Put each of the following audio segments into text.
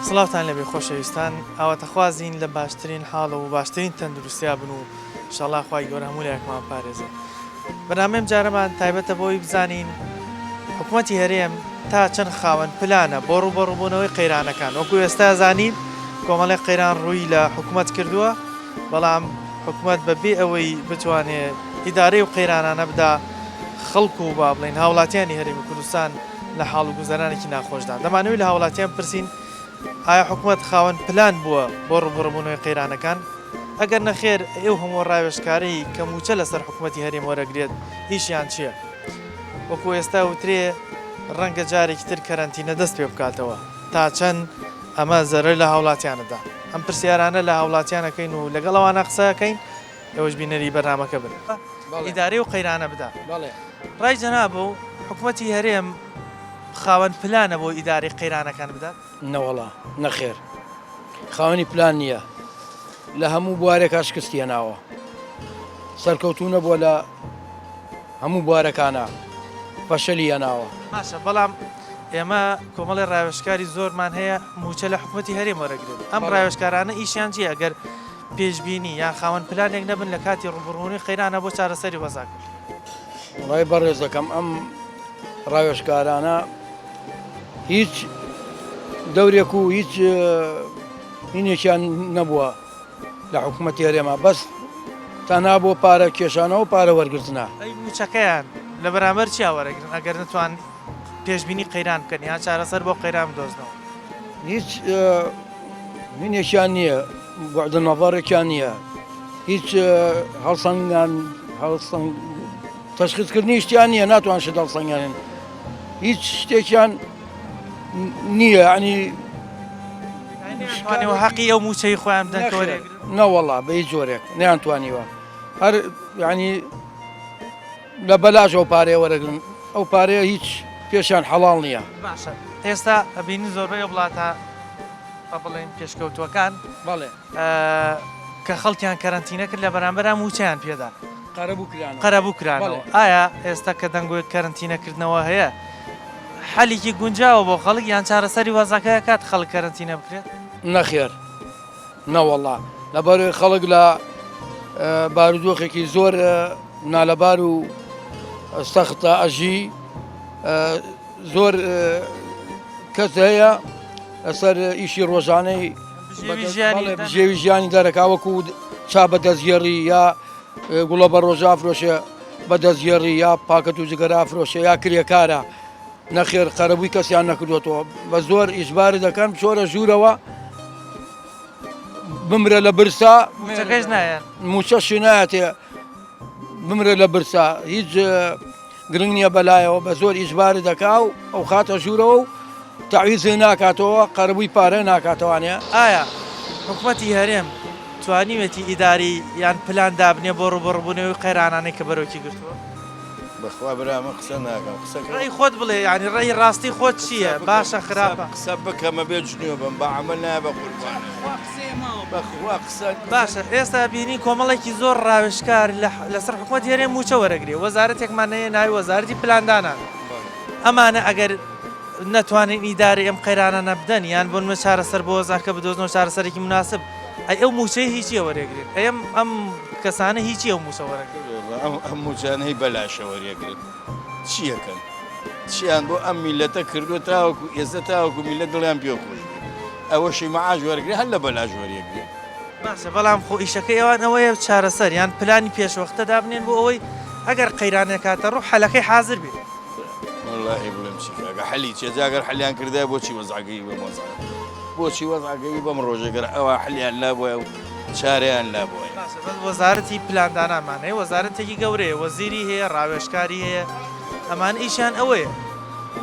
سڵاوتان لێبێ خۆشەویستان ئاواتەخوازین لە باشترین حاڵ و باشترین تەندروستیا بن و ئینشاڵا خوای گەورە هەموو لایەکمان بپارێزێ. بەرنامەی ئەمجارەمان تایبەتە بەوەی بزانین حکومەتی هەرێم تا چەند خاوەن پلانە بۆ ڕووبەڕووبوونەوەی قەیرانەکان. وەکو ئێستا زانین کۆمەڵێک قەیران ڕووی لە حکومەت کردووە، بەڵام حکومەت بە بێ ئەوەی بتوانێ ئیدارەی ئەو قەیرانانە بدا خەڵک و با بڵێین هاوڵاتیانی هەرێمی کوردستان لە حاڵ و گوزەرانێکی ناخۆشدان. دەمانەوێت لە هاوڵاتیان بپرسین ئایا حکومەت خاوەن پلان بووە بۆ ڕووبەڕووبوونەوەی قەیرانەکان؟ ئەگەر نەخێر ئەی ئەو هەموو ڕاوێژکارەی کە مووچە لەسەر حکومەتی هەرێم وەرەگرێت ئیشیان چییە؟ وەکو ئێستا وترێ ڕەنگە جارێکی تر کەرەنتینە دەست پێ بکاتەوە تا چەند ئەمە زەرەر لە هاوڵاتیان ئەدا؟ ئەم پرسیارانە لە هاوڵاتیان ئەکەین و لەگەڵ ئەوانە قسە ئەکەین ئێوەش بینەری بەرنامەکە بن. ئیدارەی ئەو قەیرانە بدا. ڕای جەنابو حکومەتی هەرێم خاوەن پلانە بۆ ئیدارەی قەیرانەکان بدات؟ نەوەڵا نەخێر خاوەنی پلان نییە لە هەموو بوارێکا شکستی هێناوە سەرکەوتوو نەبووە لە هەموو بوارەکانا فەشەلی هێناوە. باشە بەڵام ئێمە کۆمەڵی ڕاوێژکاری زۆرمان هەیە مووچە لە حکومەتی هەرێم وەرەگرن ئەم ڕاوێژکارانە ئیشیان چییە ئەگەر پێشبینی یان خاوەن پلانێک نەبن لە کاتی ڕووبەڕووبوونەوەی قەیرانە بۆ چارەسەری وەزعەکە؟ وەڵای بەڕێزەکەم ئەم ڕاوێژکارانە هیچ دەورێک و هیچ هینێکیان نەبووە لە حکوومەتی هەرێما بەس تەنها بۆ پارە کێشانەوە پارە وەرگرتنە. ئەی مووچەکەیان لە بەرامبەر چیا وەرەگرن ئەگەر نەتوان پێشبینی قەیران بکەن یان چارەسەر بۆ قەیران بدۆزنەوە؟ هیچ هینێکیان نییە بعد نەظەرێکیان نییە هیچ هەڵسەنگان هەڵسەنگ تەشخیصکردنی شتیان نییە ناتوان شت هەڵسەنگێنن هیچ شتێکیان نییە ینی توانیوە حەقی ئەو مووچەی خۆیان بدەن کە وەرێگرن؟ نەوەڵا بە هیچ جۆرێک نەیانتوانیوە هەر ینی لە بەلاش ئەو پارەیە وەرەگرن ئەو پارەیە هیچ پێشیان حەڵاڵ نییە. باشە ئێستا ئەبینین زۆربەی ئەو وڵاتە بە بڵێین پێشکەوتووەکان بەڵێ. کە خەڵکیان کەرەنتینە کرد لە بەرامبەرا مووچەیان پێدا قەرەبوو کرانەوە. قەرەبوو کرانەوە. ئایا ئێستا کە دەنگۆی کەرەنتینە کردنەوە هەیە حەلێکی گونجاوە بۆ خەڵک یان چارەسەری وەزعەکە ئەکات خەڵک کەرەنتینە بکرێت؟ نەخێر نەوەڵا لەبەر خەڵک لە بارودۆخێکی زۆر نالەبار و سەختە ئەژی زۆر کەس هەیە لەسەر ئیشی ڕۆژانەی بژێوی ژیانی دەرەکا وەکو چا بە دەستگێڕی یا گوڵە بە ڕۆژا فرۆشێ بە دەستگێڕی یا پاکەت و جگەرا فرۆشێ یا کرێکارە نەخێر قەرەبووی کەسیان نەکردوێتەوە بە زۆر ئیشبار دەکەن بچۆرە ژوورەوە بمرە لە برسا موچەکەش نایەن موچەشی نایەتێ بمرە لە برسا هیچ گرنگ نییە بەلایەوە بە زۆر ئیجبار دەکا و ئەو خاتە ژوورەوە و تەعویزێ ناکاتەوە قەرەبووی پارە ناکاتەوانێ. ئایا حکومەتی هەرێم توانیوێتی ئیداری یان پلان دابنێ بۆ ڕووبەڕووبوونەوەی قەیرانانەی کە بەرۆکی گرتووە؟ بەخوا برا من قسە ناکەم قسە ڕەئی خۆت بڵێ یانی ڕەئی ڕاستی خۆت چییە باشە خراپە؟ قسە بکەمە بێ جنێو بم بە عەمەل نایە بە قوربانت بەخوا قسە باشە ئێستا بینی کۆمەڵێکی زۆر ڕاوێژکار لەسەر حکومەتی هەرێم مووچە وەرەگرێ وەزارەتێکمان هەیە ناوی وەزارەتی پلاندانان ئەمانە ئەگەر نەتوانن ئیدارەی ئەم قەیرانانە بدەن یان بۆ نمونە چارەسەر بۆ وەزعەکە بدۆزنەوە چارەسەرێکی مناسب ئەی ئەو مووچەی هیچیە وەرەگرن ئەی ئەم ئەم کەسانە هیچی ئەو مووچە وەرەگرن ئەم مووچانەی بەلاشە وەرەگرن چیەکەن چیان بۆ ئەم میلەتە کردووە تاوەکو ئێستا تاوەکو میلەت دڵیان پێ خۆش بێت ئەوەشی مەعاش وەرگرێ هەر لە بەلاش وەریەگرێ. باشە بەڵام خۆ ئیشەکەی ئەوان ئەوەیە چارەسەر یان پلانی پێشوەختە دابنێن بۆ ئەوەی ئەگەر قەیرانێک هاتە ڕوو حەلەکەی حازر بێ. وەڵاهی بڵێم چی کاکە حەلی چیە جا گەر حەلیان کردایە بۆچی وەزعەکەی بەم وەزعە بۆچی وەزعەکەی بەم ڕۆژە گەر ئەوان حەلیان لابوایە و چارەیان لابوایە. باشە بەس وەزارەتی پلاندانانمان هەیە وەزارەتێکی گەورەیە وەزیری هەیە ڕاوێژکاری هەیە ئەمان ئیشیان ئەوەیە.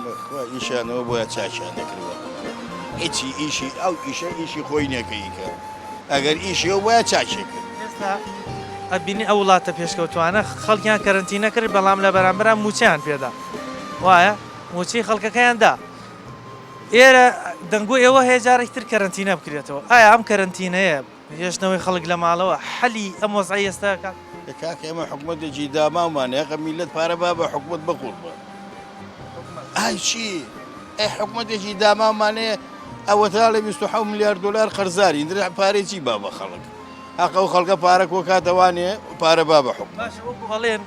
بەخوا ئیشیان ئەوە بۆیە چاکیان نەکردوە هیچی ئیشی ئەو ئیشە ئیشی خۆی نیە کە ئیکا ئەگەر ئیشی ئەو بایە چاکی کرد. ئێستا ئەبینی ئەو وڵاتە پێشکەوتوانە خەڵکیان کەرەنتینە کرد بەڵام لە بەرامبەرا موچەیان پێدا وایە موچەی خەڵکەکەیان دا ئێرە دەنگۆی ئەوە هەیە جارێکی تر کەرەنتینە بکرێتەوە ئایا ئەم کەرەنتینەیە هێشتنەوەی خەڵک لە ماڵەوە حەلی ئەم وەزعەی ئێستا ئەکات؟ ئێ کاکە ئێمە حکومەتێکی داماومان هەیە ئەخە میللەت پارە با بە حکومەت بەقوڕبان ئای چی ئەی حکومەتێکی داماومان هەیە. ئەوەتا ئەڵێ 27 ملیار دۆلار قەرزارین درێ پارەی چی با بە خەڵک هەقە ئەو خەڵکە پارە کۆ کاتەوانێ پارە با بە حکومەت. باشە وەکو ئەڵێن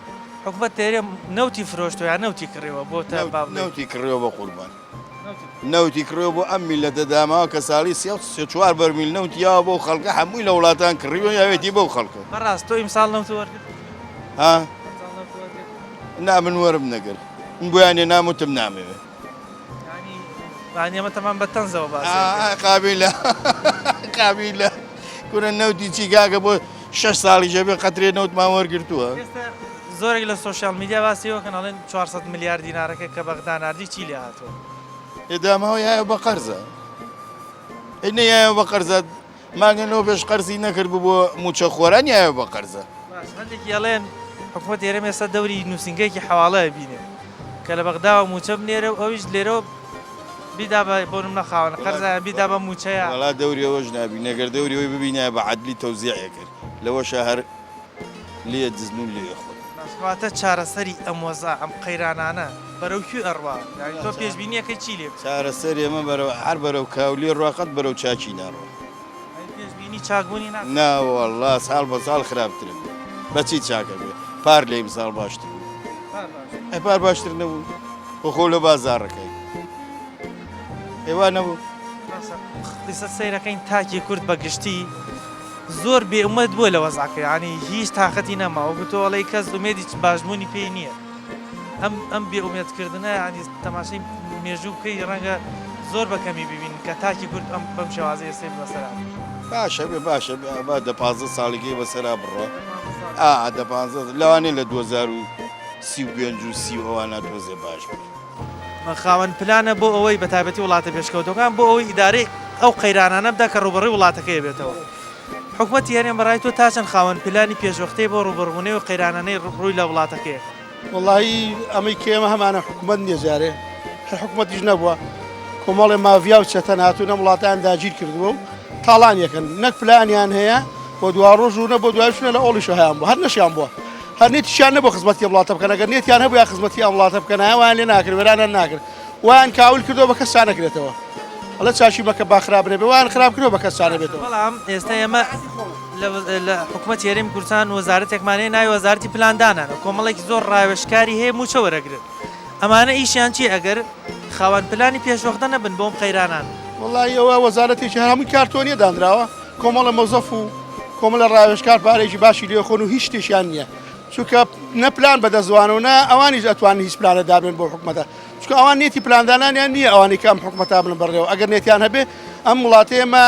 حکومەت تێرێ نەوتی فرۆشتوە یان نەوتی کڕیوە بۆ تا با بڵێی. نەوتی کڕیوە بە قوربان. نەوتی کڕیوە بۆ ئەم میللەتە داماوە کە ساڵی سێ سێ چوار بەرمیل نەوتی یاوە بەو خەڵکە هەمووی لە وڵاتان کڕیوە یاوێتی بەو خەڵکە. بەڕاست تۆ ئیمساڵ نەوت وەرگرت؟ ها؟ نا من وەرم نەگرت من بۆیان هێنام وتم نامەوێ. یانی ئەمە تەمام بە تەنزەوە باس قابیلە قابیلە کورە نەوتی چی کاکە بۆ شەش ساڵیشە بێ قەترێ نەوتمان وەرگرتووە. زۆرێک لە سۆشیال میدیا باسی ئەوە کەن ئەڵێن 400 ملیار دینارەکە کە بەغدا ناردی چی لێ هاتووە؟ ئێ داماوە یایە بە قەرزە ئەی نەیایە بە قەرزە مانگە نۆ پێش قەرزی نەکرد بوو بۆ مووچە خۆران یایە بە قەرزە. باش هەندێکی ئەڵێن حکومەتی هەرێم ئێستا دەوری نووسینگەیەکی حەواڵە ئەبینێ کە لە بەغداوە مووچە بنێرێ و ئەویش لێرەوە بیدا بە بۆ نمونە خاوەن قەرزە یان بیدا بە مووچەیە. وەڵا دەوری ئەوەش نابینێ گەر دەوری ئەوەی ببینایە بە عەدلی تەوزیعی ئەکرد لەوەشا هەر لێ دزن و لێ خۆن. باش کەواتە چارەسەری ئەم وەزعە ئەم قەیرانانە بەرەو کوێ ئەڕوا؟ یانی تۆ پێشبینیەکەی چی لێ بکەی؟ چارەسەری ئەمە بەرەو هەر بەرەو کاولی ڕوا قەت بەرەو چاکی ناڕوا. یانی پێشبینی چاکبوونی ناکەی؟ نا وەڵا ساڵ بە ساڵ خراپترە بێ. بە چی چاکە بێ؟ پار لە ئیمساڵ باشتر بوو. پار باشتر ئەی پار باشتر نەبوو؟ خۆ خۆ لە بازاڕەکەی. ئەی وا نەبوو؟ باشە ئیستا سەیرەکەین تاکی کورد بە گشتی زۆر بێ ئومێد بووە لە وەزعەکە یانی هیچ تاقەتی نەما وەکو تۆ ئەڵێی کەس ئومێدی باشبوونی پێی نییە ئەم ئەم بێ ئومێد کردنە یانی تەماشای مێژوو بکەی ڕەنگە زۆر بە کەمی ببینین کە تاکی کورد ئەم بەم شێوازەی ئێستای بەسەرا باشە بێ باشە بێ با دە پازدە ساڵیکەی بەسەرا بڕۆ ئا دە پازدە لەوانەیە لە 2035 و سی و ئەوانە تۆزێ باش بێ. خاوەن پلانە بۆ ئەوەی بەتایبەتی وڵاتە پێشکەوتووەکان بۆ ئەوەی ئیدارەی ئەو قەیرانانە بدا کە ڕووبەڕووی وڵاتەکەی بێتەوە. حکومەتی هەرێم بەڕای تۆ تا چەند خاوەن پلانی پێشوەختەیە بۆ ڕووبەڕووبوونەوەی ئەو قەیرانانەی ڕووی لە وڵاتەکەی ئەکات؟ وەڵایی ئەمەی کە ئێمە هەمانە حکومەت نییە جارێ هەر حکومەتیش نەبووە کۆمەڵێ ماڤیا و چەتەن هاتوون ئەم وڵاتیان داگیر کردووە و تاڵانیەکەن نەک پلانیان هەیە بۆ دواڕۆژ و نە بۆ دوایش نە لە ئۆڵیشە هەیان بوو هەر نەشیان بووە هەر نێتیشیان نەبوو خزمەتی ئەم وڵاتە بکەن ئەگەر نێتیان هەبوو یا خزمەتی ئەم وڵاتە بکەن وایان لێ ناکرد وێرانیان ناکرد وایان کاول کردەوە بە کەس چانەکرێتەوە ئەڵێ چاکی مەکە با خراپ نەبێ وایان خراپ کردەوە بە کەس چانەبێتەوە. بەڵام ئێستا ئێمە لە حکومەتی هەرێمی کوردستان وەزارەتێکمان هەیە ناوی وەزارەتی پلاندانانە کۆمەڵێکی زۆر ڕاوێژکاری هەیە مووچە وەرەگرن ئەمانە ئیشیان چییە ئەگەر خاوەن پلانی پێشوەختە نەبن بۆم قەیرانان؟ وەڵایی ئەوە وەزارەتێکی هەر هەمووی کارتۆنیە دانراوە کۆمەڵە مۆزەف و کۆمەڵە ڕاوێژکار پارەیەکی باشی لێ خۆن و هیچ شتێکیان نییە چونکە نە پلان بەدەستوانە و نە ئەوانیش ئەتوانن هیچ پلانە دابنێن بۆ حکومەتە چونکە ئەوان نێتی پلاندانانیان نییە ئەوانەی کە ئەم حکومەتە بن بەڕێوە ئەگەر نێتیان هەبێ ئەم وڵاتەی ئێمە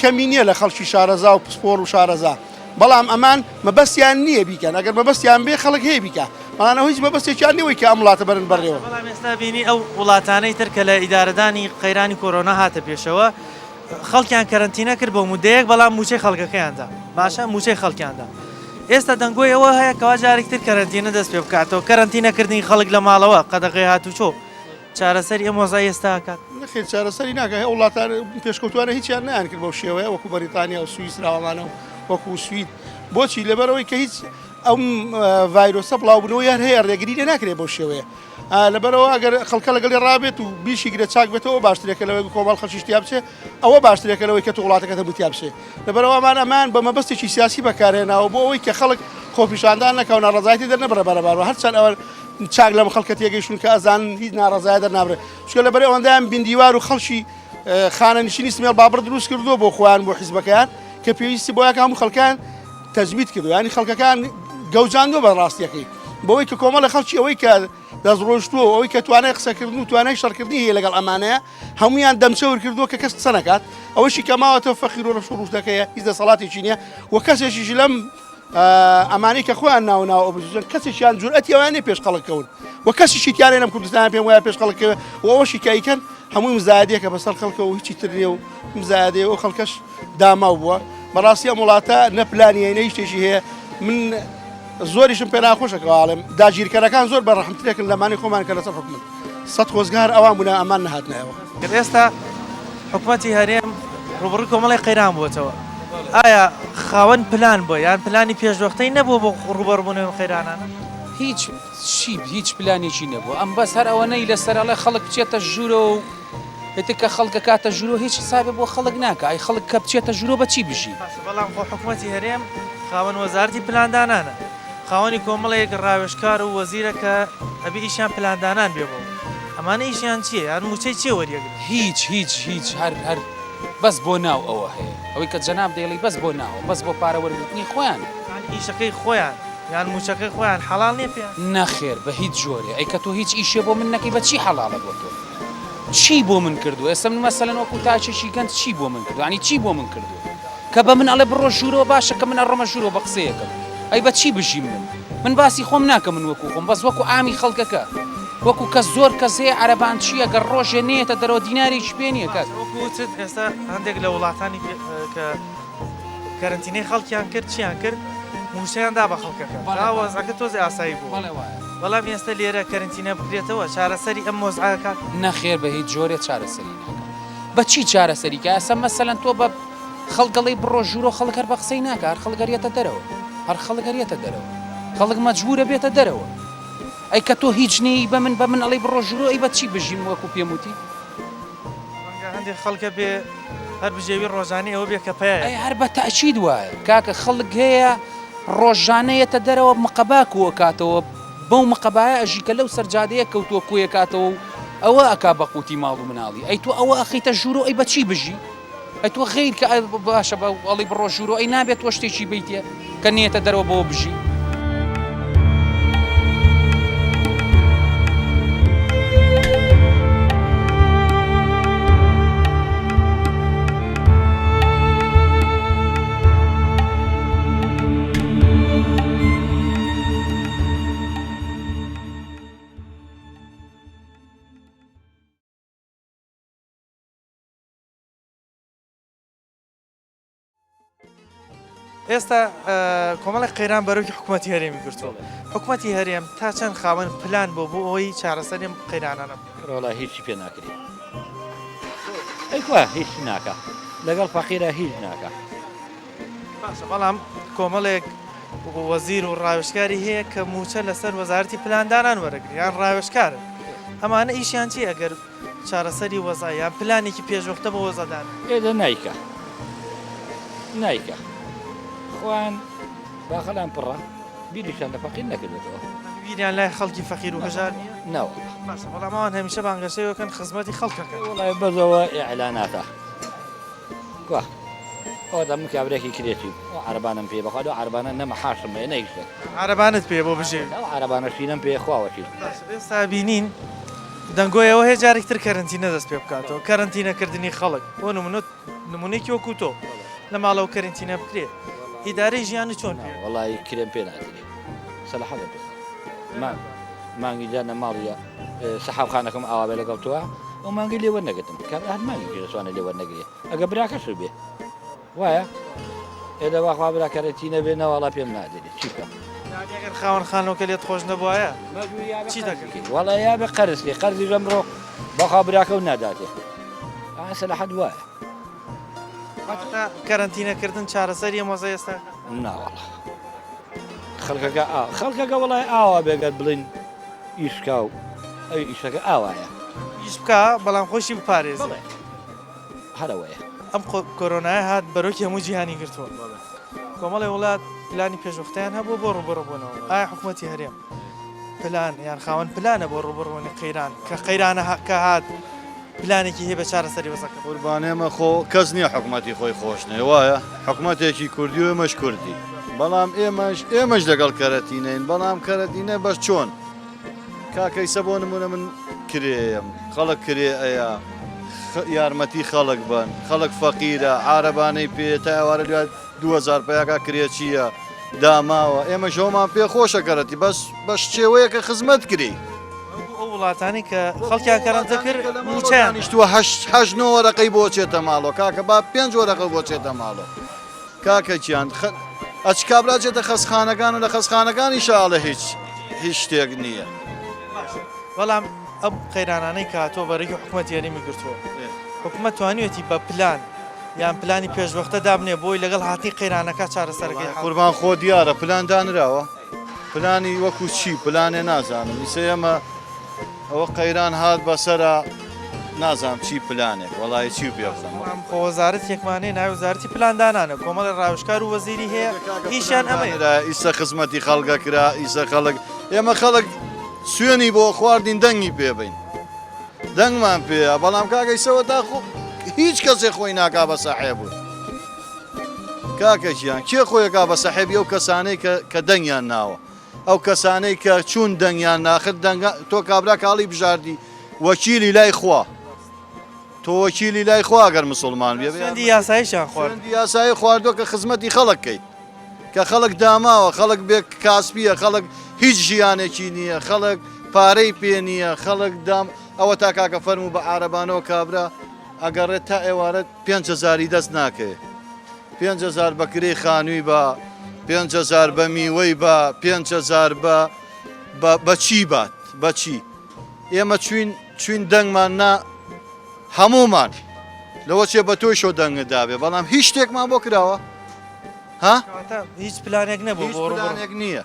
کەمی نییە لە خەڵکی شارەزا و پسپۆڕ و شارەزا بەڵام ئەمان مەبەستیان نییە بیکەن ئەگەر مەبەستیان بێ خەڵک هەیە بیکا بەڵام ئەو هیچ مەبەستێکیان نییە کە ئەم وڵاتە بەرن بەڕێوە. بەڵام ئێستا بینی ئەو وڵاتانەی تر کە لە ئیدارەدانی قەیرانی کۆرۆنا هاتە پێشەوە خەڵکیان کەرەنتینە کرد بۆ مودەیەک بەڵام موچەی خەڵکەکەیان دا باشە موچەی خەڵکیان دا ئێستا دەنگۆی ئەوە هەیە کەوا جارێکی تر کەرەنتینە دەست پێ بکاتەوە کەرەنتینەکردنی خەڵک لە ماڵەوە قەدەغەی هاتوچۆ چارەسەری ئەم وەزعەی ئێستا ئەکات؟ نەخێر چارەسەری ناکات ئەو وڵاتانە پێشکەوتوانە هیچیان نەیان کرد بەو شێوەیە وەکو بەریتانیا و سویسرا و ئەمانە و وەکو سوید بۆچی لەبەرئەوەی کە هیچ ئەم ڤایرۆسە بڵاوبوونەوەی هەر هەیە ڕێگری لێ ناکرێت بەو شێوەیە لەبەرئەوە ئەگەر خەڵکە لەگەڵی ڕابێت و بیشیگرێت چاک بێتەوە باشترێکە لەوەی کۆمەڵ خەڵکیش تیا بچێ ئەوە باشترێکە لەوەی کە تۆ وڵاتەکەت هەموو تیا بچێ لەبەرئەوە ئەمان ئەمان بە مەبەستێکی سیاسی بەکارهێناوە بۆ ئەوەی کە خەڵک خۆپیشاندان نەکا و ناڕەزایەتی دەرنەبڕێ بەرەبارەوە هەرچەند ئەوە چاک لەم خەڵکە تێگەیشتون کە ئەزانن هیچ ناڕەزایە دەرنابرێت چونکە لەبەر ئەوەندەیان بیندیوار و خەڵکی خانەنشینی سمێڵ بابڕ دروست کردووە بۆ خۆیان بۆ حیزبەکەیان کە پێویستی بۆ یەکە هەموو خەڵکان تەجمید کردو ینی خەڵکەکان گەوجاندووە بە ڕاستیەکەی بەوەی کە کۆمەڵە خەڵکی ئەوەی کە دەستڕۆیشتووە و ئەوەی کە توانای قسەکردن و توانای شەڕکردنی هەیە لەگەڵ ئەمانەیە هەمویان دەمچەور کردووە کە کەس قسە نەکات ئەوەشی کە ماوەتەوە فەقیر و ڕەش و ڕووتەکەیە هیچ دەسەڵاتێکی نییە و کەسێکیش لەم ئەمانەی کە خۆیان ناو ناوە ئۆپۆزیسیۆن کەسێکیان جورئەتی ئەویان نیە پێش خەڵک کەون و کەسیشی تیا نیە لەم کوردستانە پێم وایە پێش خەڵک کەوێ و ئەوەشی کە ئەیکەن هەمووی مزایەدەیەکە بەسەر خەڵکەوە و هیچی تر نیە و مزایەدەیە و خەڵکەش داماو بووە بەڕاستی ئەم وڵاتە نە پلانی هەیە نە هیچ شتێکی هەیە من زۆریشم پێ ناخۆشە کە ئاڵێم داگیرکەرەکان زۆر بە ڕەحمترێکن لەمانەی خۆمان کە لەسەر حکومن سەد خۆزگار ئەوان بوونە ئەمان نەهاتنایەوە. ئێستا حکومەتی هەرێم ڕووبەڕووی کۆمەڵێک قەیران بووەتەوە، ئایا خاوەن پلان بووە یان پلانی پێشوەختەی نەبووە بۆ ڕووبەڕووبوونەوەی ئەم قەیرانانە؟ هیچ چی هیچ پلانێکی نەبووە ئەم بەس هەر ئەوەنەی لەسەر ئەڵێ خەڵک بچێتە ژوورەوە و. ئیتر کە خەڵک ئەکاتە ژوورۆ هیچ حسابێ بۆ خەڵک ناکا ئەی خەڵک کە بچێتە ژوورۆ بە چی بژی؟ باشە بەڵام خۆ حکومەتی هەرێم خاوەن وەزارەتی پلاندانانە خاوەنی کۆمەڵێک ڕاوێژکار و وەزیرە کە ئەبێ ئیشیان پلاندانان بێ بۆ ئەمانە ئیشیان چیە یان موچەی چێ وەریەگرن؟ هیچ هیچ هیچ هەر هەر بەس بۆ ناو ئەوە هەیە ئەوەی کە جەناب دەیڵی بەس بۆ ناوە بەس بۆ پارە وەرگرتنی خۆیانە. یانی ئیشەکەی خۆیان یان موچەکەی خۆیان حەڵاڵ نیە پێیان؟ نەخێر بە هیچ جۆرێ ئەی کە تۆ هیچ ئیشێ بۆ من نەکەی بە چی حەڵاڵە بۆ تۆ؟ چی بۆ من کردووە ئێستا من مەسەلەن وەکو تاکێکی گەنج چی بۆ من کردووە ینی چی بۆ من کردووە کە بە من ئەڵێ بڕۆ ژوورەوە باشە کە من ئەڕۆمە ژوورەوە بە قسەیەکەم ئەی بە چی بژیم من من باسی خۆم ناکەم من وەکو خۆم بەس وەکو ئامی خەڵکەکە وەکو کە زۆر کەس هەیە عەرەبان چییە گەر ڕۆژێ نێتە دەرەوە دینارێکی پێ نییە کاک وەکو وتت ئێستا هەندێک لە وڵاتانی کە کەرەنتینەی خەڵکیان کرد چیان کرد مووچەیان دا بە خەڵکەکە تا وەزعەکە تۆزێ ئاسایی بوو بەڵام ئێستا لێرە کەرەنتینە بکرێتەوە چارەسەری ئەم وەزعەکە نەخێر بە هیچ جۆرێ چارەسەری ناکە بە چی چارەسەری کە ئێستا مەسەلەن تۆ بە خەڵک ئەڵێی بڕۆ ژوورۆ خەڵک هەر بە قسەی ناکە هەر خەڵک هەر یەتە دەرەوە هەر خەڵک هەر یەتە دەرەوە خەڵک مەجبورە بێتە دەرەوە ئەی کە تۆ هیچ نێی بە من بە من ئەڵێی بڕۆ ژوورۆ ئەی بە چی بژیم وەکو پێم وتی ڕەنگە هەندێک خەڵکە بێ هەر بژێوی ڕۆژانەی ئەوە بێ کە پەیایە. ئەی هەر بە تەئکید وایە کاکە خەڵک هەیە ڕۆژانە یەتە دەرەوە مقەبا کۆئەکاتەوە بەو مقەبایە ئەژی کە لەو سەر جادەیە کەوتووە کۆیەکاتەوە و ئەوە ئەکا بە قوتی ماڵ و مناڵی ئەی تۆ ئەوە ئەخەیتە ژوورۆ ئەی بە چی بژی ئەی تۆ غەیر کە باشە بە ئەڵی بڕۆ ژوورۆ ئەی نابێت تۆ شتێکی بیتێ کە نێتە دەرەوە بەوە بژی. ئێستا کۆمەڵێک قەیران بەرۆکی حکوومەتی هەرێمی گرتووە حکوومەتی هەرێم تا چەند خاوەن پلان بۆ بۆ ئەوەی چارەسەری ئەم قەیرانانە بکات؟ ڕۆڵە هیچی پێ ناکرێ ئەی کوا هیچ ناکا لەگەڵ فەقیرە هیچ ناکا. باشە بەڵام کۆمەڵێک وەزیر و ڕاوێژکاری هەیە کە مووچە لەسەر وەزارەتی پلاندانان وەرەگرن یان ڕاوێژکارن ئەمانە ئیشیان چییە ئەگەر چارەسەری وەزع یان پلانێکی پێشوەختە بۆ وەزع دانەن؟ ئێ دە نایکا نایکا خۆیان باخەڵیان پڕە بیریشیان لە فەقیر نەکردێتەوە. بیریان لای خەڵکی فەقیر و هەژار نییە؟ نەوەڵا. باشە بەڵام ئەوان هەمیشە بانگەشەی ئەوەکەن خزمەتی خەڵک ئەکەن. وەڵای بەس ئەوە ئیعلاناتە. کوا ئەوەتا من کابرایەکی کرێچیم ئەو عەرەبانەم پێیە بەخوا لەو عەرەبانە نە مەحاشم هەیە نە هیچ شتێک. عەرەبانت پێیە بۆ بژێوی؟ ئەو عەرەبانە شینەم پێیە خوا وەکیل. باشە ئێستا بینین دەنگۆی ئەوە هەیە جارێکی تر کەرەنتینە دەست پێ بکاتەوە کەرەنتینەکردنی خەڵک بۆ نمونە نمونەیەکی وەکو تۆ لە ماڵەوە کەرەنتینە بکرێ ئیدارەی ژیانی چۆن پێ؟ وەڵایی کرێم پێ نادرێ سەلاحەتم پێ نادرێ مانگی جار لە ماڵی سەحاوخانەکەم ئاوا بێ لەگەڵ تۆ ئەو مانگەی لێ وەرنەگرتم کابرا هەر مانگێکیش دەتوانێت لێ وەرنەگرێ ئەگە براکەشت بێ وایە ئێدە واخوا برا کەرەتی نەبێ نەواڵا پێم نادرێ چی بکەم یانی ئەگەر خاوەن خانووەکە لێت خۆش نەبوایە چی دەکرد؟ وەڵا یا بێ قەرز بێ قەرزیش ئەمڕۆ بەخوا براکە و ناداتێ ئا سەلاحەت وایە واتە کەرەنتینەکردن چارەسەری ئەم وەزعەی ئێستا ناوەڵا خەڵکەکە ئا خەڵکەکە وەڵای ئاوا بێ گەر بڵێن ئیش کا و ئەوی ئیشەکە ئاوایە. ئیش بکا بەڵام خۆشی بپارێزێ. بەڵێ هەر ئەوەیە. ئەم کۆرۆنایە هات بەرۆکی هەموو جیهانی گرتووە. کۆمەڵێ وڵات پلانی پێشوەختەیان هەبووە بۆ ڕووبەڕووبوونەوە. ئایا حکومەتی هەرێم پلان یان خاوەن پلانە بۆ ڕووبەڕووبوونی قەیران کە قەیرانەکە هات پلانێکی هەیە بە چارەسەری وەزعەکە؟ قوربان ئێمە خۆ کەس نییە حکومەتی خۆی خۆش نەوێ وایە حکومەتێکی کوردی و ئێمەش کوردی بەڵام ئێمەش ئێمەش لەگەڵ کەرەتینەین بەڵام کەرەتینە بەس چۆن کاکە ئیسە بۆ نمونە من کرێیەم خەڵک کرێ ئەیا یارمەتی خەڵک بن خەڵک فەقیرە عارەبانەی پێ تا ئێوارە دوای 2000 پیاکا کرێچییە داماوە ئێمە ژەومان پێ خۆشە کەرەتی بەس بە شێوەیەکە خزمەت کری. وەکو ئەو وڵاتانەی کە خەڵکیان کەرەنتە کرد مووچەیان دانیشتووە هەشت هەشت نۆ وەرەقەی بۆ چێتە ماڵۆ کاکە با پێنج وەرەقە بۆ چێتە ماڵۆ کاکە گیان خ ئەچ کابرا چێتە خەستخانەکان و لە خەستخانەکانیشا ئەڵێ هیچ هیچ شتێک نییە. بەڵام ئەم قەیرانانەی کە هاتووە بەرەکی حکومەتی هەرێمی گرتووە حکومەت توانیویەتی بە پلان یان پلانی پێشوەختە دابنێ بۆی لەگەڵ هاتنی قەیرانەکە چارەسەرەکەی حەل. قوربان خۆ دیارە پلان دانراوە پلانی وەکو چی پلانێ نازانم ئیسە ئێمە ئەوە قەیران هات بەسەرا. نازانم چی پلانێک وەڵی چی پێ بڵێم. بەڵام خۆ وەزارەتێکمان هەیە ناوی وەزارەتی پلاندانانە کۆمەڵی ڕاوێژکار و وەزیری هەیە ئیشیان ئەمەیە. ئیسە خزمەتی خەڵکە کرا ئیسە خەڵک ئێمە خەڵک سوێنی بۆ خواردین دەنگی پێ بین دەنگمان پێیە بەڵام کاکە ئیسەوە تا خۆ هیچ کەسێ خۆی ناکا بە ساحێب بوو کاکە گیان کێ خۆیەکا بە سەحێبی ئەو کەسانەی کە کە دەنگیان ناوە ئەو کەسانەی کە چوون دەنگیان ناخر دەنگە تۆ کابرا کاڵی بژاردی وەکیلی لای خوا تۆ وەکیلی لای خوا گەر مسلمان بێ سوێندی یاساییشیان خوارد سوێندی یاسایی خواردووە کە خزمەتی خەڵک کەیت کە خەڵک داماوە خەڵک بێ کاسپیە خەڵک هیچ ژیانێکی نییە خەڵک پارەی پێ نییە خەڵک دام ئەوە تا کاکە فەرموو بە عارەبانەوە کابرا ئەگەڕێت تا ئێوارە 5000ی دەست ناکەوێ 5000 بە کرێی خانووی بە 5000 بە میوەی بە 5000 بە بە چی بات بە چی ئێمە چوین چوین دەنگمان نا هەموومان لەوە چێ بە تۆی شۆ دەنگت دابێ بەڵام هیچ شتێکمان بۆ کراوە ها هیچ پلانێک نەبوو هیچ پلانێک نییە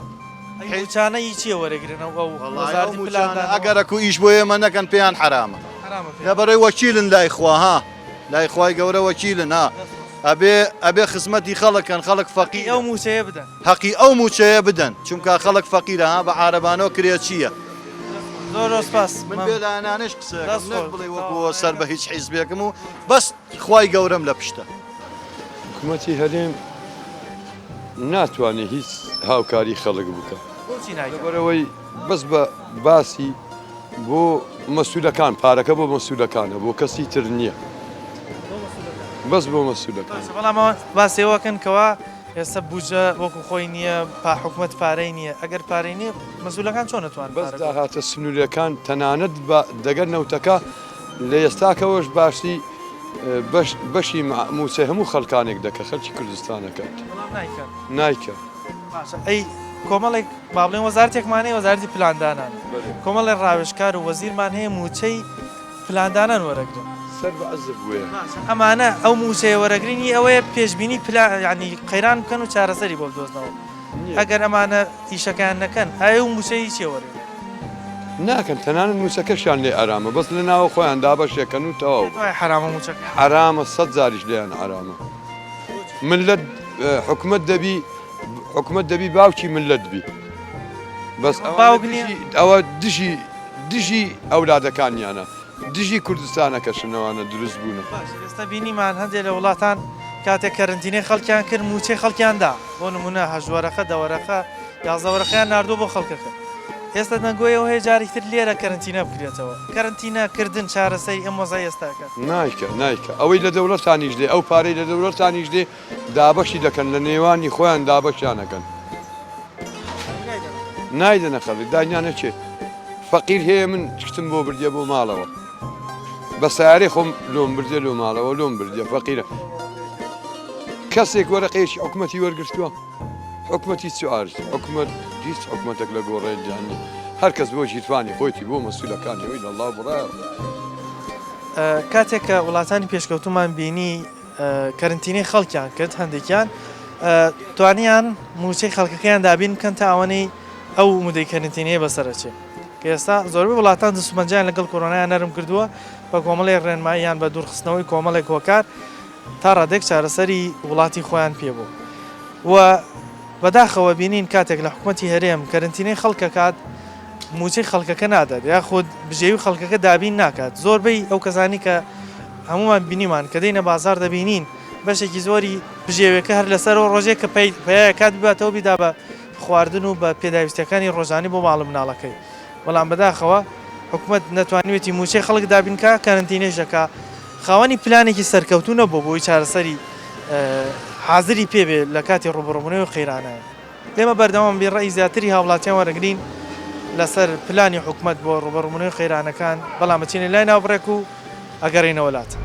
موچانە هی چیە وەرەگرن ئەو وەزارەتی پلاندانەوە ئەگەرەکو ئیش بۆ ئێمە نەکەن پێیان حەرامە لەبەرەی وەکیلن لای خوا ها لای خوای گەورە وەکیلن ها ئەبێ ئەبێ خزمەتی خەڵکەن خەڵک فەقیر ئەو موچەیە بدەن هەقی ئەو موچەیە بدەن چونکە خەڵک فەقیرە ها بە عارەبانەوە کرێچییە. زۆر زۆر سپاس. من بێ لایەنانەش قسە ئەکەم نەک بڵێی وەکو سەر بە هیچ حیزبێکم و بەس خوای گەورەم لە پشتە. حکومەتی هەرێم ناتوانێت هیچ هاوکاری خەڵک بکە بۆچی نایکات؟ لەبەرئەوەی بەس بە باسی بۆ مەسولەکان پارەکە بۆ مەسولەکانە بۆ کەسی تر نییە بەس بۆ مەسولەکان. باشە بەڵام ئەوان باسی ئەوە کەن کەوا ئێستا بودجە وەکو خۆی نییە، پا حکومەت پارەی نییە، ئەگەر پارەی نییە مەسولەکان چۆن ئەتوانن بەس پارە کۆ داهاتە سنووریەکان تەنانەت بە دەگەر نەوتەکە لە ئێستاکەوەش باسی بەش بەشی مووچەی هەموو خەڵکانێک دەکە خەلکی کوردستان ئەکات. بەڵام نایکەن. نایکا. باشە ئەی کۆمەڵێک با بڵێن وەزارەتێکمان هەیە وەزارەتی پلاندانان کۆمەڵێک ڕاوێژکار و وەزیرمان هەیە مووچەی پلاندانان وەرەگرن. سەر بە عەزب وێ. باشە ئەمانە ئەو مووچەیە وەرەگرن ی ئەوەیە پێشبینی پلا یانی قەیران بکەن و چارەسەری بۆ بدۆزنەوە ئەگەر ئەمانە ئیشەکەیان نەکەن ئایە ئەو مووچەیە ی چیە وەرەگرن؟ ناکەن تەنانەت مووچەکەشیان لێ ئارامە بەس لە ناوە خۆیان دابەشێکەن و تەواو. پێت وایە حەرامە مووچەکەیان؟ حەرامە سەت جاریش لێیان حەرامە. ملت حکومەت دەبی حکومەت دەبی باوکی ملت بی بەس باوک نیە؟ ئەوە دژی دژی ئەولادەکانیانە دژی کوردستانەکەشن ئەوانە دروست بوونە. باش ئێستا بینیمان هەندێک لە وڵاتان کاتێک کەرنتینەی خەڵکیان کرد مووچەی خەڵکیان دا بۆ نمونە هەشت وەرەقە دە وەرەقە 11 وەرەقەیان ناردووە بۆ خەڵکەکە ئێستا دەنگۆی ئەوە هەیە جارێکی تر لێرە کەرنتینە بکرێتەوە کەرنتینە کردن چارەسەری ئەم وەزعەی ئێستاکە. نایکا نایکا ئەوەی لە دەوڵەتانیش دێ ئەو پارەی لە دەوڵەتانیش دێ دابەشی دەکەن لە نێوانی خۆیان دابەشیان ئەکەن نایدەنە خەڵک دانیانە چێ فەقیر هەیە من شتم بۆ بردیە بۆ ماڵەوە بە سیارەی خۆم لۆم بردیە لۆ ماڵەوە لۆم بردیە فەقیرە کەسێک وەرەقەیەکی حکومەتی وەرگرتووە حکومەتی چ ئارز حکومەت هیچ حکومەتێک لە گۆڕێن نیە هەر کەس بۆ ژیرفانی خۆیتی بۆ مەسولەکانی ئەوی لە اللە بڕایە. کاتێک کە وڵاتانی پێشکەوتومان بینی کەرنتینەی خەڵکیان کرد هەندێکیان توانیان موچەی خەڵکەکەیان دابین بکەن تا ئەوەنەی ئەو مدەی کەرنتینەیە بەسەرەچێ کە ئێستا زۆربەی وڵاتان دەستوپەنجەیان لەگەڵ کۆرۆنایان نەرم کردووە بە کۆمەڵێک ڕێنمایی یان بە دوورخستنەوەی کۆمەڵێک هۆکار تا ڕادەیەک چارەسەری وڵاتی خۆیان پێ بوو و بەداخەوە بینین کاتێک لە حکومەتی هەرێم کەرنتینەی خەڵکەکات موچەی خەڵکەکە نادات یاخود بژێوی خەڵکەکە دابین ناکات زۆربەی ئەو کەسانی کە هەموومان بینیمان کە دێینە بازاڕ دەبینین بەشێکی زۆری بژێویەکە هەر لەسەر ئەو ڕۆژەیە کە پەیایە کات بباتەوە بیدا بە خواردن و بە پێداویستیەکانی ڕۆژانی بۆ ماڵ و مناڵەکەی بەڵام بەداخەوە حکومەت نەتوانیوێتی موچەی خەڵک دابین کا کەرەنتینەیش دەکا خاوەنی پلانێکی سەرکەوتوو نەبووە بۆی چارەسەری حازری پێ بێ لە کاتی ڕووبەڕووبوونەوەی قەیرانە. ئێمە بەردەوام بین ڕەئی زیاتری هاوڵاتیان وەرەگرین لەسەر پلانی حکومەت بۆ ڕووبەڕووبوونەوەی قەیرانەکان، بەڵام ئەچینە لای ناوبڕێک و ئەگەڕێینەوە لاتان.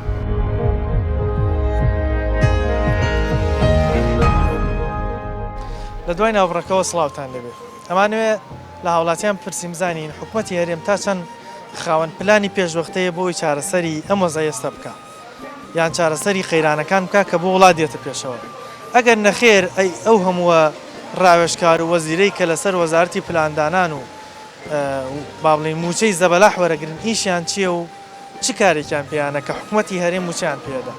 لە دوای ناوبڕەکەوە سڵاوتان لێبێ. ئەمانەوێ لە هاوڵاتیان بپرسین بزانین حکومەتی هەرێم تا چەند خاوەن پلانی پێشوەختەیە بۆ ئەوەی چارەسەری ئەم وەزعەی ئێستا بکا؟ یان چارەسەری قەیرانەکان بکا کە بۆ وڵات دێتە پێشەوە؟ ئەگەر نەخێر ئەی ئەو هەمووە ڕاوێژکار و وەزیرەی کە لەسەر وەزارەتی پلاندانان و با بڵێین مووچەی زەبەلاح وەرەگرن ئیشیان چییە و چ کارێکیان پێیانە کە حکومەتی هەرێم مووچەیان پێدا؟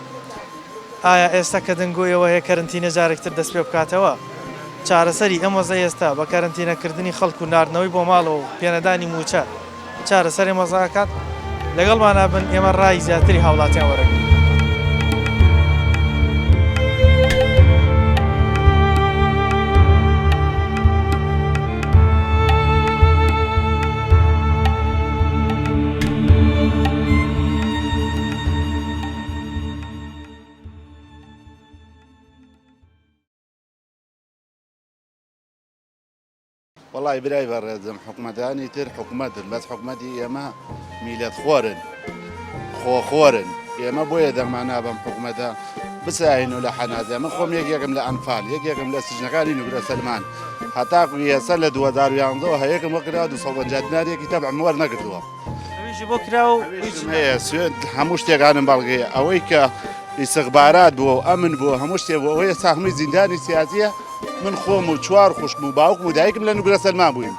ئایا ئێستا کە دەنگۆی ئەوە هەیە کەرنتینە جارێکتر دەست پێ بکاتەوە، چارەسەری ئەم وەزعەی ئێستا بە کەرەنتینەکردنی خەڵک و ناردنەوەی بۆ ماڵەوە و پێنەدانی مووچە چارەسەری ئەم وەزعە ئەکات؟ لەگەڵمانا بن ئێمە ڕای زیاتری هاوڵاتیان وەرەگرین. وەڵای برای بەڕێزم حکومەتانی تر حکومەتن بەس حکومەتی ئێمە میلەت خۆرن خۆخۆرن ئێمە بۆیە دەنگمان نابەم حکومەتە بساین و لە حەنازە من خۆم یەکێکم لە ئەنفال یەکێکم لە سجنەکانی نوگرە سەلمان هەتاکو ئێستا لە 2011 هەیەکم وەکرا 250 دینارێکی تەبعم وەرنەگرتووە ئەویشی بۆ کرا و هیچم هەیە سوێند هەموو شتێکانم بەڵگەیە ئەوەی کە ئیسخبارات بووە و ئەمن بووە هەموو شتێ بووە ئەوەی ئێستا هەمووی زیندانی سیاسیە من خۆم و چوار خوشکم و باوکم و دایکم لە نوگرە سەلمان بووین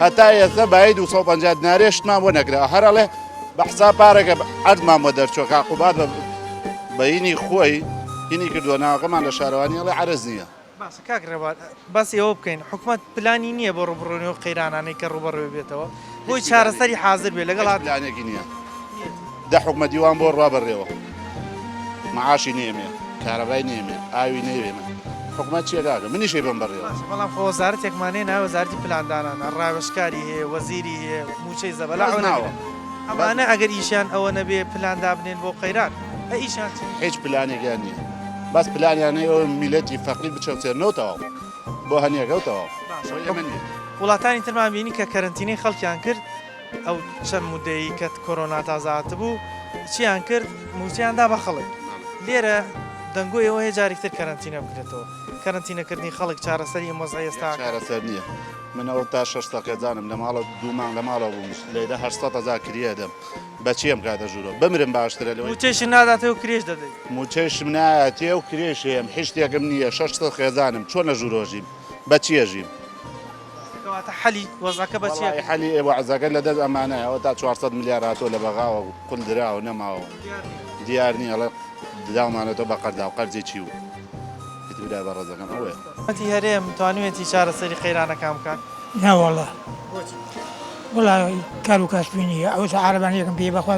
هەتا ئێستا بایی 250 دینارێ شتمان بۆ نەکرا هەر ئەڵێ بە حساب پارەکە عەردمان بۆ دەرچووە کاک قوباد بە بەینی خۆی هینی کردووە ناوەکەمان لە شارەوانی ئەڵێ عەرز نییە. باشە کاک ڕێبوار باسی ئەوە بکەین حکومەت پلانی نییە بۆ ڕووبەڕوونەوەی ئەو قەیرانانەی کە ڕووبەڕووی بێتەوە بۆی چارەسەری حازر بێ لەگەڵ هیچ پلانێکی نییە دە حکومەتی وان بۆ ڕوا بەڕێوە معاشی نێمێ کارەبای نێمێ ئاوی نێوێمە حکومەت چیە کاکە منیش بم بەڕێوە بەڵام خۆ وەزارەتێکمان هەیە ناوی وەزارەتی پلاندانانە ڕاوێژکاری هەیە وەزیری هەیە مووچەی زەبەلاح بەس ناوە ئەمانە ئەگەر ئیشیان ئەوە نەبێ پلان دابنێن بۆ قەیران ئەی ئیشیان چیە؟ هیچ پلانێکیان نییە بەس پلانیان هەیە ئەوە میلەتی فەقیر بچەوسێنەوە تەواو بۆ هەنیەکە و تەواو باشە بۆ ئێمە نییە. وڵاتانی ترمان بینی کە کەرەنتینەی خەڵکیان کرد ئەو چەند مودەی کە کۆرۆنا تازە هاتبوو چیان کرد موچەیان دا بە خەڵک لێرە دەنگۆی ئەوە هەیە جارێکی تر کەرەنتینە بکرێتەوە کەرەنتینەکردنی خەڵک چارەسەری ئەم وەزعەی ئێستا چارەسەر نییە من ئەوە تا 600 خێزانم لە ماڵە دوو مانگ لە ماڵەوە بووم لەیرە 800 هەزار کریە دەم بە چی ئەم کاتە ژوورەوە بمرم باشترە لەوەی موچەیشت ناداتێ و کرێش دەدەی. موچەیشم نایەتێ و کرێش هەیەم هیچ شتێکم نییە 600 خێزانم چۆن لە ژوورەوە ژیم بە چی ئەژیم. کەواتە حەلی وەزعەکە بە چیە؟ وەڵاهی حەلی وەعزەکە لە دەست ئەمانەیە ئەوە تا 400 ملیار هاتووە لە بەغاوە قول دراوە نەماوە دیار نییە ئەڵێ داومانەتەوە بە قەردا و قەرزی چی و ئیتر برا بەڕێزەکەم ئەوەیە. حکومەتی هەرێم توانیویەتی چارەسەری قەیرانەکان بکات؟ ناوەڵا وەڵا کار و کاسبی نییە ئەوەتا عارەبانەیەکم پێیە بەخوا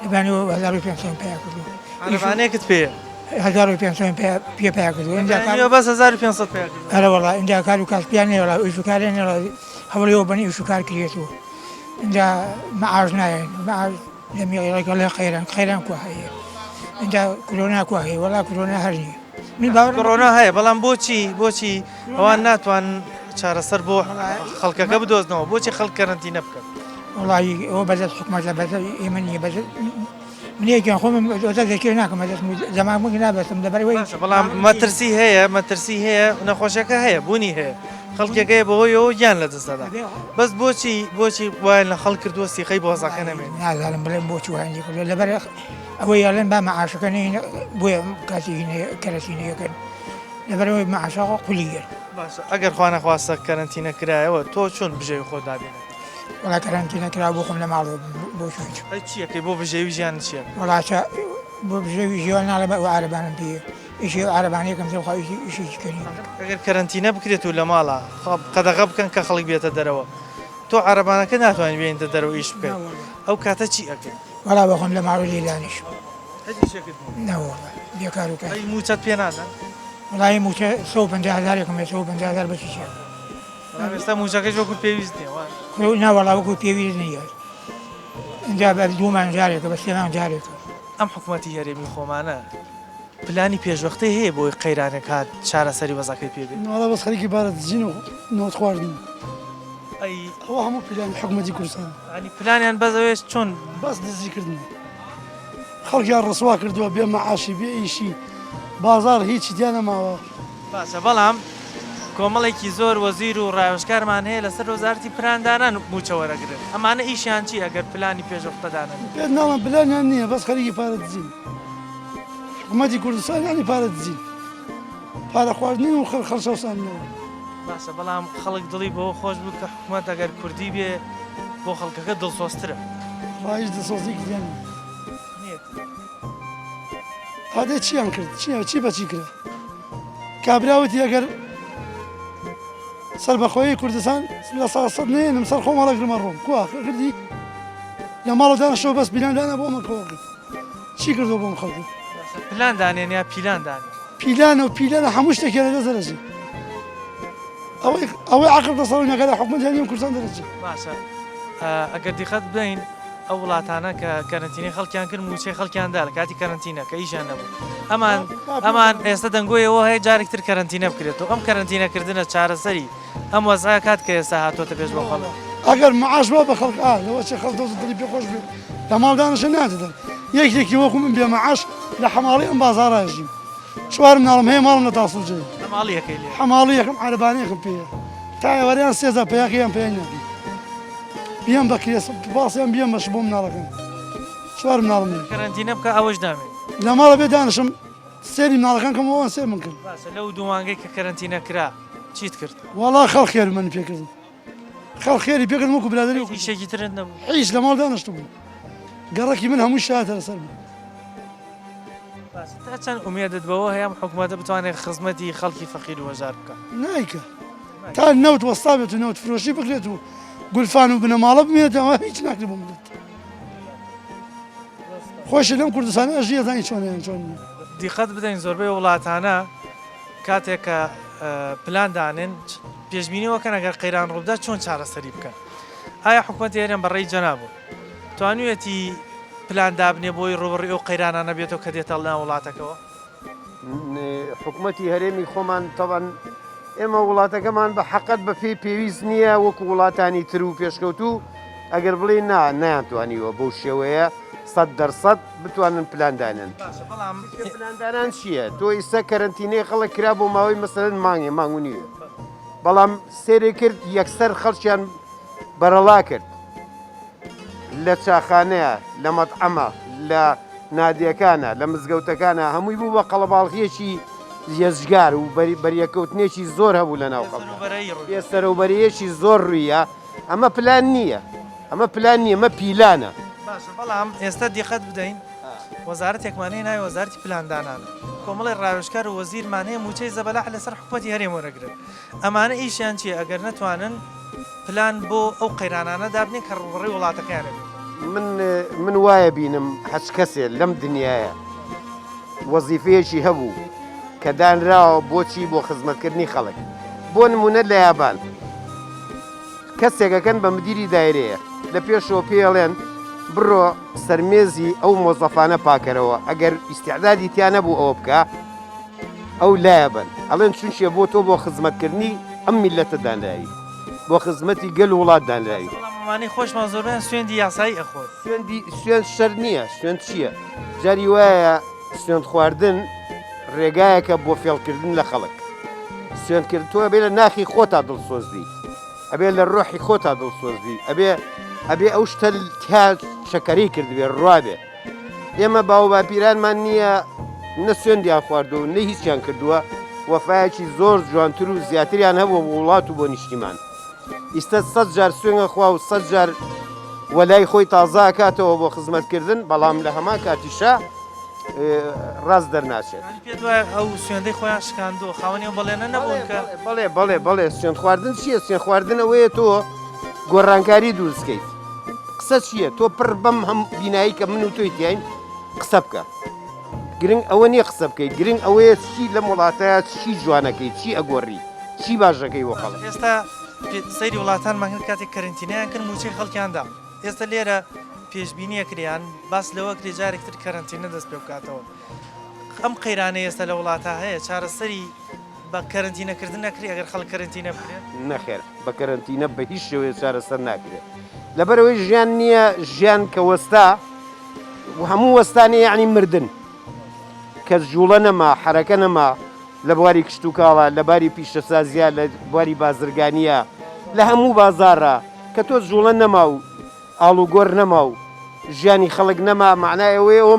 لەبانەوە 1500 پیا کردووە عارەبانەیەکت پێیە؟ 1500 پێ پیا کردووە ئینجا کار بەیانیەوە بەس 1500 پیا کردووە ئەرە وەڵا ئینجا کار و کاسبیان نییە وەڵا ئیش و کاریان نییە وەڵا هەوڵیەوە بەن ئیش و کار کرێت و ئینجا مەعاش نایەن مەعاش لە میڵێک ئەڵێ قەیران قەیران کوا هەیە ئینجا کۆرۆنا کوا هەیە وەڵا کۆرۆنا هەر نییە من باوەڕم کۆرۆنا هەیە بەڵام بۆچی بۆچی ئەوان ناتوان چارەسەر بۆ خەڵکەکە بدۆزنەوە بۆچی خەڵک کەرەنتینە بکەن وەڵی ئەوە بەدەست حکومەتە بەدەست ئێمە نییە بەدەست منێ گیان خۆم دەکێ ناکەم بەدەست زەمان من نابەستم لەبەرەوەی باشە بەڵام مەترسی هەیە مەترسی هەیە نەخۆشیەکە هەیە بوونی هەیە خەڵکێک هەیە بەهۆیەوە گیان لەدەست دەدا بەس بۆچی بۆچی وایان لە خەڵک کردووە سیقەی بۆزەکە نەمێنێ نازانم بڵێم بۆچی وایان لێ کردووە لەبەر ئەوەی ئەڵێن با مەعاشەکە نەین بۆیە کاتی کەرەتینەیەکەن لەبەرەوەی مەعاشەکە قولی گرت باشە ئەگەر خوا نەخواستە کەرەنتینە کرایەوە تۆ چۆن بژێوی خۆت دابین ئەکەی؟ وەڵا کەرەنتینە کرا بۆ خۆم لە ماڵەوە بۆ کوێ چم؟ ئەی چی ئەکەی بۆ بژێوی ژیانت چی ئەکەی؟ وەڵا چا بۆ بژێوی ژیان ناڵێم ئەو عارەبانەم پێیە ئیشی ئەو عارەبانەیەکەم تێ خوا ئیشی ئیشێکی کە نییە. ئەگەر کەرەنتینە بکرێت و لە ماڵا قەدەغە بکەن کە خەڵک بێتە دەرەوە تۆ عارەبانەکە ناتوانی بێنیتە دەرەوە ئیش بکەی ئەو کاتە چی ئەکەی؟ وەڵا بۆ خۆم لە ماڵەوە لێ دانیشم. هیچ ئیشێکت نییە؟ نەوەڵا بێکار و کار. ئەی مووچەت پێ نادەن؟ وەڵایی مووچە 150 هەزارێکم هەیە 150 هەزار بەسی چیە؟ بەڵام ئێستا مووچەکەش وەکو پێویست نییە وایە؟ کورە ناوەڵا وەکو پێویست نییە ئینجا بە دوو مانگ جارێکە بە سێ مانگ جارێکە. ئەم حکومەتی هەرێمی خۆمانە پلانی پێشوەختەی هەیە بۆی قەیرانێک هات چارەسەری وەزعەکەی پێ بێ؟ وەڵا بەس خەریکی پارە دزین و نەوت خواردنن. ئەی ئەوە هەموو پلانی حکومەتی کوردستانە. یانی پلانیان بەس ئەوەیە چۆن؟ بەس دزی کردنە. خەڵکیان ڕسوا کردووە بێ مەعاشی بێ ئیشی بازاڕ هیچی تیا نەماوە. باشە بەڵام کۆمەڵێکی زۆر وەزیر و ڕاوێژکارمان هەیە لەسەر وەزارەتی پلاندانان مووچە وەرەگرن ئەمانە ئیشیان چیە ئەگەر پلانی پێشوەختە دانەنێن؟ پێت ناڵێم پلانیان نییە بەس خەریکی پارە دزین حکومەتی کوردستان یانی پارە دزین پارە خواردنین و خەڵک چەوساندنەوە. باشە بەڵام خەڵک دڵی بەوە خۆش بوو کە حکومەت ئەگەر کوردی بێ بۆ خەڵکەکە دڵسۆزترە. وەڵا هیچ دڵسۆزیەکی تیا نییە. ئادەی چیان کرد چیە چی بەچی کرا کابرا وتی ئەگەر سەربەخۆیی کوردستان لە سا سەد نێنم سەر خۆم هەڵەگرمە ڕۆم کوا کردی لە ماڵە دانشەوە بەس پیلان دانا بۆ من کۆ کرد چی کردو بۆم خەڵکە پلان دانێن یا پیلان دانێن پیلانە و پیلانە هەموو شتێکی لە دەست دەرەچێ ئەوەی ئەوەی عەقڵ دەسەڵی نەکە لە حکومەت هەرێم کوردستان دەرەچێ باشە ئەگەر دیقەت بدەین ئەو وڵاتانە کە کەرەنتینەی خەڵکیان کرد مووچەی خەڵکیان دا لە کاتی کەرەنتینە کە ئیشیان نەبوو ئەمان ئەمان ئێستا دەنگۆی ئەوە هەیە جارێک تر کەرەنتینە بکرێتەوە ئەم کەرەنتینە کردنە چارەسەری ئەم وەزعە کات کە ئێستا هاتۆتە پێش بۆ خەڵک. ئەگەر معاش با بە خەڵک ئا لەوە چێ خەڵک دۆزە دڵی پێ خۆش بێ لە ماڵ دانیشە ناتە دەر یەکێکی وەکو من بێ معاش لە حەماڵی ئەم بازاڕە ئەژیم چوار مناڵم هەیە ماڵم لە تاسڵجەیە حەماڵیەکەی لێ حەماڵیەکەم عەرەبانەیەکم پێیە تا ئێوارەیان سێزا پەیاکەیان پێ ناکەی بیەم بە کرێ پاسیان بیەم بەش بۆ مناڵەکەم چوار مناڵم هەیە کەرەنتینە بکە ئەوەش نامێنێ لە ماڵە بێ دانیشم سێری مناڵەکان کەم ئەوان سێر من کرد باشە لەو دوو مانگەی کە کەرەنتینە کرا چیت کرد؟ وەڵا خەڵک خێر من پێ کردم خەڵک خێری پێ کردم وەکو برادەری وەکو ئیشێکی ترت نەبوو؟ هیچ لە ماڵ دانیشتبووم گەڕەکی من هەمووی شایەتە لەسەر من. باشە تا چەند ئومێدت بەوە هەیە ئەم حکومەتە بتوانێت خزمەتی خەڵکی فەقیر و هەژار بکات؟ نایکا تا نەوت وەستا بێت و نەوت فرۆشی بکرێت و گولفان و بنەماڵە بمێنێتەوە هیچ ناکرێت بۆ میللەت. خۆشی لەم کوردستانە ئەژی ئەزانی چۆنە یان چۆن نییە. دیقەت بدەین زۆربەی وڵاتانە کاتێک کە پلان دانێن پێشبینی وەکەن ئەگەر قەیران ڕووبدا چۆن چارەسەری بکەن ئایا حکومەتی هەرێم بە ڕێی جەنابوو توانویەتی پلان دابنێ بۆی ڕووبەڕووی ئەو قەیرانانە بێتەوە کە دێتە ناو وڵاتەکەوە؟ حکومەتی هەرێمی خۆمان تەبعەن ئێمە وڵاتەکەمان بە حەقەت بە پێی پێویست نییە وەکو وڵاتانی تر و پێشکەوتوو ئەگەر بڵێ نا نەیانتوانیوە بەو شێوەیە 100% بتوانن پلان دانێن باشە بەڵام پلاندانان چییە تۆ ئیستا کەرەنتینەی خەڵک کرا بۆ ماوەی مەسەلەن مانگێ مانگ و نیوێ بەڵام سێرێ کرد یەکسەر خەڵکیان بەرەڵا کرد لە چاخانەیە لە مەتعەمە لە نادیەکانە لە مزگەوتەکانە هەمووی بوو بە قەڵەباڵغیەکی یەزگار و بەریەکەوتنێکی زۆر هەبوو لە ناو خەڵک بێسەرەوبەرەیەکی زۆر ڕوویە ئەمە پلان نییە ئەمە پلان نییە مە پیلانە. باشە بەڵام ئێستا دیقەت بدەین وەزارەتێکمان هەیە ناوی وەزارەتی پلاندانانە کۆمەڵی ڕاوێژکار و وەزیرمان هەیە مووچەی زەبەلاح لەسەر حکومەتی هەرێم وەرەگرن ئەمانە ئیشیان چییە ئەگەر نەتوانن پلان بۆ ئەو قەیرانانە دابنێن کە ڕووبەڕووی وڵاتەکەیان ئەبێتەوە؟ من من وایە بینم هەچ کەسێ لەم دنیایە وەزیفەیەکی هەبوو کە دانراوە بۆچی بۆ خزمەتکردنی خەڵک بۆ نمونە لە یابان کەسێک ئەکەن بە مدیری دایرەیە لە پێشەوە پێی ئەڵێن بڕۆ سەرمێزی ئەو مۆزەفانە پاکەرەوە ئەگەر ئیسیعدادی تیا نەبوو ئەوە بکە ئەو لایە بن ئەڵێن چونچێ بۆ تۆ بۆ خزمەتکردنی ئەم میلەتە دانراوی بۆ خزمەتی گەل وڵات دانراوی ئەمانەی خۆشمان زۆربیان سوێندی یاسایی ئەخۆن سوێندی سوێند شەر نییە سوێند چییە جاری وایە سوێند خواردن ڕێگایەکە بۆ فێڵکردن لە خەڵک سوێند کرد تۆ ئەبێ لە ناخی خۆتا دڵسۆز بی ئەبێ لە ڕۆحی خۆتا دڵسۆز بی ئەبێ ئەبێ ئەو شتە تیا چەکەرەی کردبێ ڕوابێ ئێمە باو باپیرانمان نییە نە سوێندیان خواردووە و نە هیچیان کردووە وەفایەکی زۆر جوانتر و زیاتریان هەبووە بۆ وڵات و بۆ نیشتیمان ئیستە سەد جار سوێنگە خوا و سەد جار وەلای خۆی تازە ئەکاتەوە بۆ خزمەتکردن بەڵام لە هەمان کاتیشا ڕاست دەرناچێت. یانی پێت وایە ئەو سوێندەی خۆیان شکاندووە خاوەنی ئەو بەڵێنە نەبوون کە. بەڵێ بەڵێ بەڵێ سوێند خواردن چییە؟ سوێند خواردن ئەوەیە تۆ گۆڕانکاری دروست کەیت. قسە چییە؟ تۆ پڕ بەم هەم بینایی کە من و تۆی تیاین قسە بکە. گرنگ ئەوە نییە قسە بکەیت گرنگ ئەوەیە چی لەم وڵاتەیە چی جوانەکەی چی ئەگۆڕی چی باشەکەی بۆ خەڵک. ئێستا سەیری وڵاتانمان کرد کاتێک کەرەنتینەیان کرد مووچەی خەڵکیان دا. ئێستا لێرە پێشبینی ئەکرێ یان باس لەوە ئەکرێ جارێک تر کەرەنتینە دەست پێ بکاتەوە. ئەم قەیرانەی ئێستا لە وڵاتا هەیە چارەسەری بە کەرەنتینەکردن ئەکرێ ئەگەر خەڵک کەرەنتینە بکرێت؟ نەخێر بە کەرەنتینە بە هیچ شێوەیەک چارەسەر ناکرێت. لەبەرئەوەی ژیان نییە، ژیان کە وەستا هەموو وەستانێ یەعنی مردن. کەس جوڵە نەما، حەرەکە نەما لە بواری کشتوکاڵا، لە باری پیشەسازیا، لە بواری بازرگانیا، لە هەموو بازاڕا کە تۆ جوڵە نەما و ئاڵوگۆر نەما و ژیانی خەڵک نەما مەعنای ئەوەیە ئەوە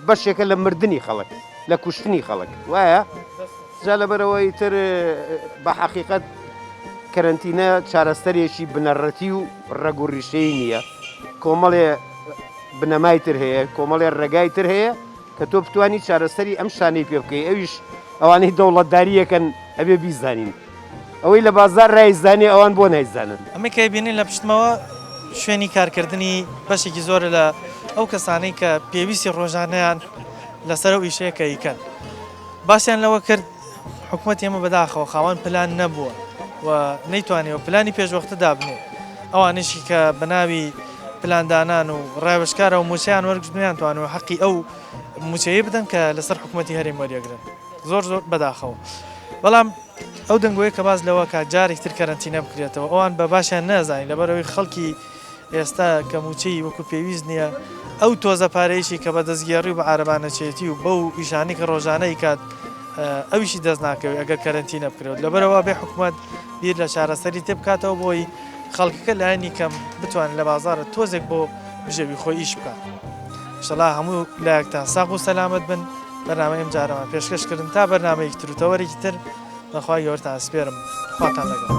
بەشێکە لە مردنی خەڵک، لە کوشتنی خەڵک وایە؟ جا لەبەرئەوە ئیتر بە حەقیقەت کەرەنتینە چارەسەرێکی بنەڕەتی و ڕەگ و ڕیشەیی نییە، کۆمەڵێ بنەمای تر هەیە، کۆمەڵێ ڕێگای تر هەیە. کە تۆ بتانی چارەسەری ئەم شتانەی پێ بکەی ئەویش ئەوانەی دەوڵەتداریەکەن ئەبێ بیزانین ئەوەی لە بازار رایزانێ ئەوان بۆ نایزانن. ئەمەی کە ئەیبینین لە پشتمەوە شوێنی کارکردنی بەشێکی زۆرە لە ئەو کەسانەی کە پێویستی ڕۆژانەیان لەسەر ئەو ئیشەیە کە ئەیکەن. باسیان لەوە کرد حکومەتی ئێمە بەداخەوە خاوەن پلان نەبووە و نەیتوانیوە پلانی پێشوەختە دابنێ. ئەوانەشی کە بە ناوی پلاندانان و ڕاوێژکارەوە مووچەیان وەرگرت نەیانتوانیوە حەقی ئەو مووچەیە بدەن کە لەسەر حکومەتی هەرێم وەریەگرن. زۆر زۆر بەداخەوە. بەڵام ئەو دەنگۆیە کە باس لەوە کە جارێک تر کەرەنتینە بکرێتەوە ئەوان بە باشیان نازانین لەبەرئەوەی خەڵکی ئێستا کە مووچەی وەکو پێویست نییە ئەو تۆزە پارەیەشی کە بە دەستگێڕی و بە عارەبانەچێتی و بەو ئیشانەی کە ڕۆژانە ئەیکات ئەویشی دەست ناکەوێت ئەگەر کەرەنتینە بکرێت لەبەرئەوە بێ حکومەت بیر لە چارەسەری تر بکاتەوە بۆی خەڵکەکە لایەنی کەم بتوانێت لە بازاڕە تۆزێک بۆ بژێوی خۆی ئیش بکات. ئیشەڵا هەموو لایەکتان ساغ و سەلامەت بن. بەرنامەی ئەمجارەمان پێشکەش کردن تا بەرنامەیەکی تر و تەوەرێکی تر بەخوای گەورەتان ئەسپێرم خواتان لەگەڵ.